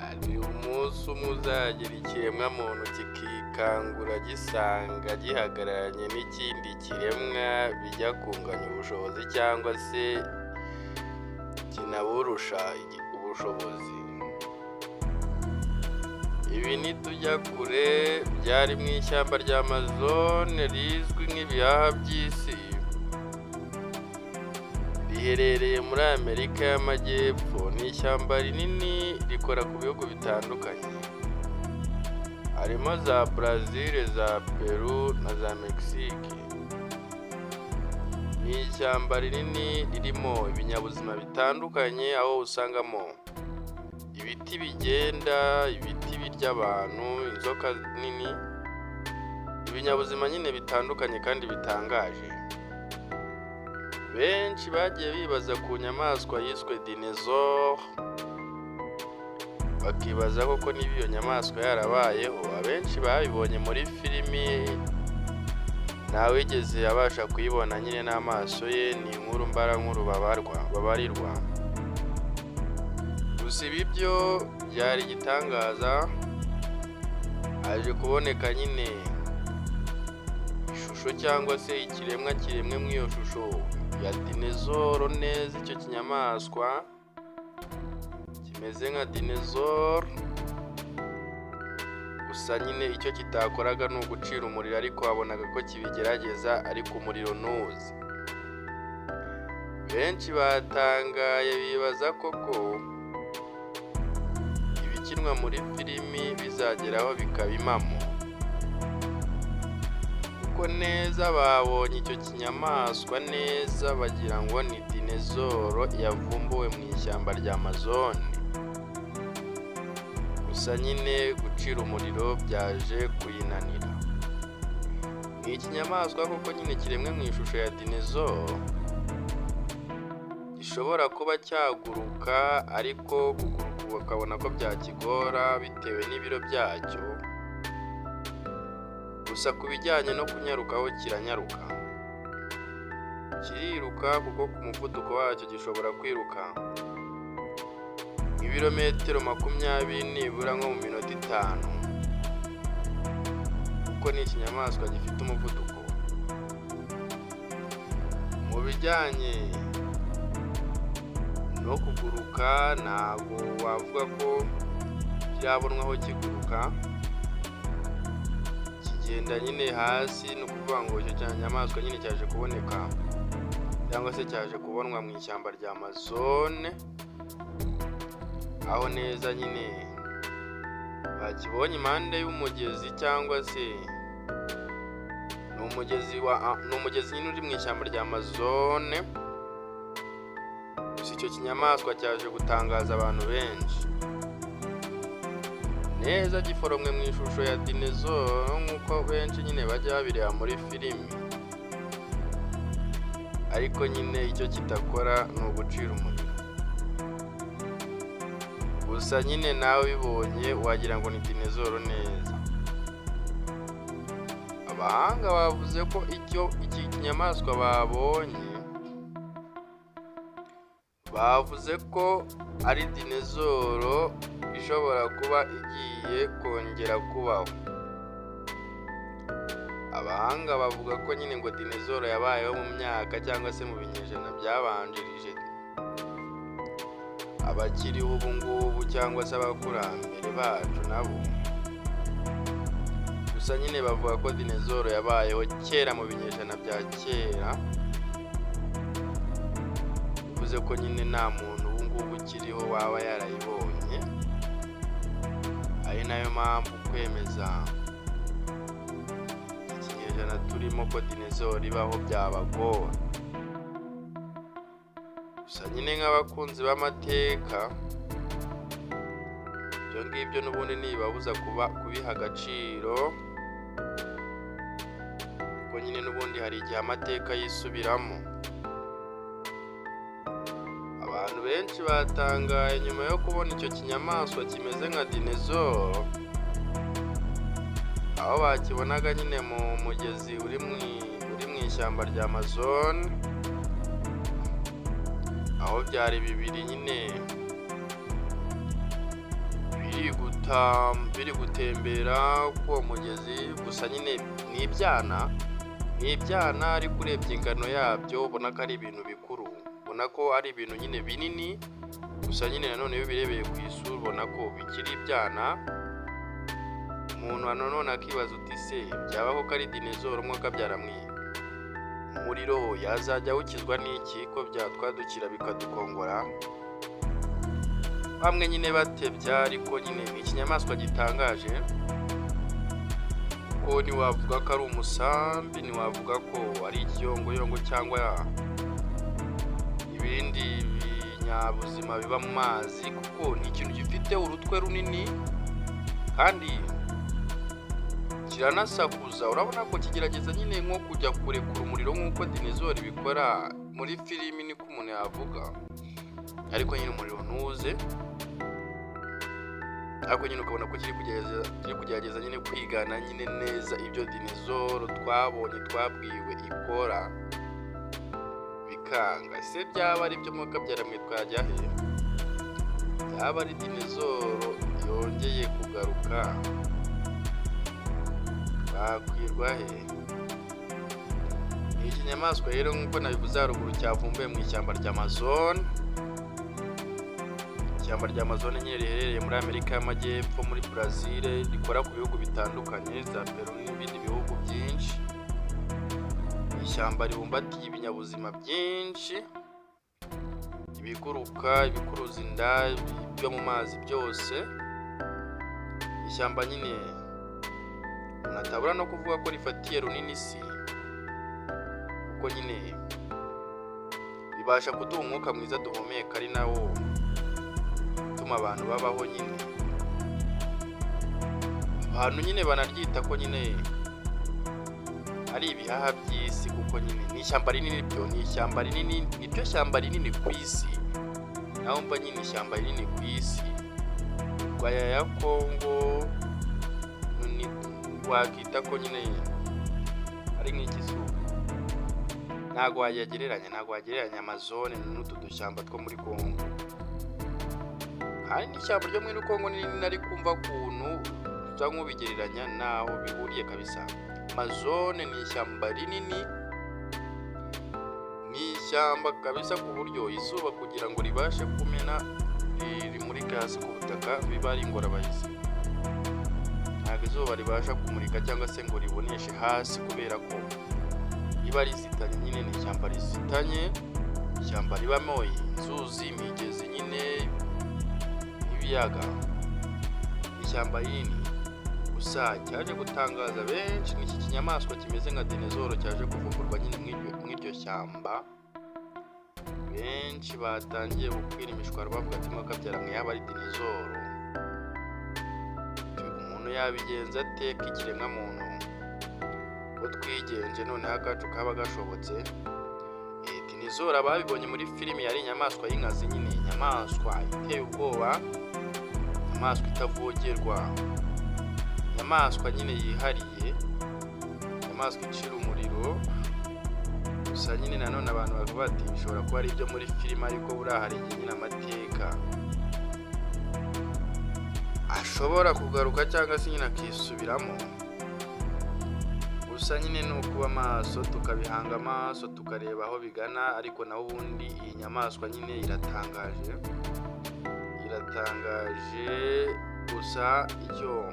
Hari umunsi umwe uzagera ikiremwamuntu kikikangura gisanga gihagararanye n'ikindi kiremwa bijya kunganya ubushobozi cyangwa se kinaburusha ubushobozi. Ibi nitujya kure, byari mu ishyamba rya Amazone rizwi nk'ibihaha by'isi, riherereye muri Amerika y'Amajyepfo. Ni ishyamba rinini rikora ku bihugu bitandukanye, harimo za Brazil, za Peru na za Mexique. Ni ishyamba rinini ririmo ibinyabuzima bitandukanye, aho usangamo ibiti bigenda, ibiti birya abantu, inzoka nini, ibinyabuzima nyine bitandukanye kandi bitangaje. Benshi bagiye bibaza ku nyamaswa yiswe dinosaur, bakibaza koko niba iyo nyamaswa yarabayeho. Abenshi babibonye muri filimi, ntawigeze abasha kuyibona nyine n'amaso ye, ni inkuru mbarankuru babarwa babarirwa. Gusa ibi byo byari igitangaza, haje kuboneka nyine ishusho cyangwa se ikiremwa kiremwe muri iyo shusho ya dinosaur neza. Icyo kinyamaswa kimeze nka dinosaur, gusa nyine icyo kitakoraga ni ugucira umuriro, ariko wabonaga ko kibigerageza ariko umuriro ntuze. Benshi batangaye bibaza koko ibikinwa muri filimi bizageraho bikaba impamo, kuko neza babonye icyo kinyamaswa neza bagira ngo ni dinosaur yavumbuwe mu ishyamba rya Amazone. Gusa nyine gucira umuriro byaje kuyinanira. Ni ikinyamaswa koko nyine kiremwe mu ishusho ya dinosaur, gishobora kuba cyaguruka, ariko kuguruka ukabona ko byakigora bitewe n'ibiro byacyo. Gusa ku bijyanye no kunyarukaho kiranyaruka, kiriruka, kuko ku muvuduko wacyo gishobora kwiruka ibirometero 20 nibura nko mu minota 5, kuko ni ikinyamaswa gifite umuvuduko. Mu bijyanye no kuguruka, ntabwo wavuga ko kirabonwaho kiguruka, kigenda nyine hasi. Ni ukuvuga ngo icyo kinyamaswa nyine cyaje kuboneka cyangwa se cyaje kubonwa mu ishyamba rya Amazone, aho neza nyine bakibonye impande y'umugezi, cyangwa se ni umugezi nyine uri mu ishyamba rya Amazone. Gusa icyo kinyamaswa cyaje gutangaza abantu benshi neza, giforomwe mu ishusho ya dinosaur nk'uko benshi nyine bajya babireba muri filimi, ariko nyine icyo kitakora ni ugucira umuriro. Gusa nyine nawe ubibonye wagira ngo ni dinosaur neza. Abahanga bavuze ko icyo iki kinyamaswa babonye, bavuze ko ari dinosaur ishobora kuba igiye kongera kubaho. Abahanga bavuga ko nyine ngo dinosaur yabayeho mu myaka cyangwa se mu binyejana byabanjirije abakiriho ubu ngubu cyangwa se abakurambere bacu nabo. Gusa nyine bavuga ko dinosaur yabayeho kera mu binyejana bya kera, bivuze ko nyine nta muntu ubu ngubu ukiriho waba yarayibonye, ari nayo mpamvu kwemeza iki kinyejana turimo ko dinosaur ibaho byabagora. Gusa nyine nk'abakunzi b'amateka, ibyo ngibyo n'ubundi ntibibabuza kuba kubiha agaciro, kuko nyine n'ubundi hari igihe amateka yisubiramo. Abantu benshi batangaye nyuma yo kubona icyo kinyamaswa kimeze nka dinosaur, aho bakibonaga nyine mu mugezi uri mu ishyamba rya Amazon, aho byari bibiri nyine biri. Biri gutembera k'uwo mugezi. Gusa nyine ni ibyana, ni ibyana, ariko urebye ingano yabyo ubona ko ari ibintu bikuru, ubona ko ari ibintu nyine binini. Gusa nyine nanone iyo ubirebeye ku isura ubona ko bikiri ibyana. Umuntu nanone akibaza uti: "Se byabaho ko ari dinosaur umwe akabyara mwe? Umuriro yazajya awukizwa n'iki ko byatwadukira bikadukongora?" Bamwe nyine batebya, ariko nyine ni ikinyamaswa gitangaje, kuko ntiwavuga ko ari umusambi, ntiwavuga ko ari ikiyongoyongo cyangwa ibindi binyabuzima biba mu mazi, kuko ni ikintu gifite urutwe runini kandi kiranasakuza. Urabona ko kigerageza nyine nko kujya kurekura umuriro nk'uko dinosaur ibikora muri filimi, niko umuntu yavuga, ariko nyine umuriro ntuze. Ariko nyine ukabona ko kiri kugerageza nyine kwigana nyine neza ibyo dinosaur twabonye, twabwiwe ikora, bikanga. Se byaba ari byo mwakabyara mwe? Twajya he? Byaba ari dinosaur yongeye kugaruka, bakwirwa he? Ni ikinyamaswa rero, nk'uko nabivuze haruguru, cyavumbuwe mu ishyamba rya Amazon. Ishyamba rya Amazon nyine riherereye muri Amerika y'Amajyepfo, muri Brazil, rikora ku bihugu bitandukanye, za Peru n'ibindi bihugu byinshi. Ishyamba ribumbatiye ibinyabuzima byinshi, ibiguruka, ibikuruza inda, ibyo mu mazi byose. Ishyamba nyine umuntu atabura no kuvuga ko rifatiye runini isi, kuko nyine bibasha kuduha umwuka mwiza duhumeka, ari nawo utuma abantu babaho nyine. Abantu nyine banaryita ko nyine ari ibihaha by'isi, kuko nyine ni ishyamba rinini. Byo ni ishyamba rinini, niryo shyamba rinini ku isi. Naho mva nyine ishyamba rinini ku isi rwaya ya Kongo wakita ko nyine ari nk'ikisuko. Ntabwo wagereranya Amazone n'utu dushyamba two muri Kongo. Kandi n'ishyamba ryo muri Kongo ni rinini, ariko kumva ukuntu usa nk'ubigereranya naho bihuriye kabisa. Amazone ni ishyamba rinini, ni ishyamba kabisa, ku buryo izuba kugira ngo ribashe kumena rimurike hasi ku butaka biba ari ingorabahizi. Ntabwo izuba ribasha kumurika cyangwa se ngo riboneshe hasi, kubera ko riba rizitanye nyine. Ni ishyamba rizitanye, ishyamba ribamo inzuzi, imigezi nyine n'ibiyaga, ishyamba rinini. Gusa cyaje gutangaza benshi n'iki kinyamaswa kimeze nka dinosaur cyaje kuvumburwa nyine mw'iryo shyamba. Benshi batangiye gukwira imishwaro bavuga ati: "Mwakabyara mwe, yaba ari dinosaur, umuntu yabigenza ate k'ikiremwamuntu ko twigenje noneho akacu kaba gashobotse?" Dinosaur ababibonye muri filimi yari inyamaswa y'inkazi nyine, inyamaswa iteye ubwoba, inyamaswa itavogerwa, inyamaswa nyine yihariye, inyamaswa icira umuriro. Gusa nyine nanone abantu bavuga bati bishobora kuba ari ibyo muri filime, ariko buriya hari igihe nyine amateka ashobora kugaruka cyangwa se nyine akisubiramo. Gusa nyine ni ukuba amaso, tukabihanga amaso, tukareba aho bigana. Ariko naho ubundi iyi nyamaswa nyine iratangaje, iratangaje. Gusa icyo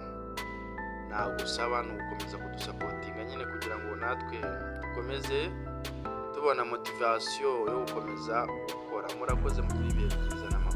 nagusaba ni ugukomeza kudusupportinga nyine, kugira ngo natwe dukomeze tubona motivation yo gukomeza gukora. Murakoze, mugire ibihe byiza n'amahoro.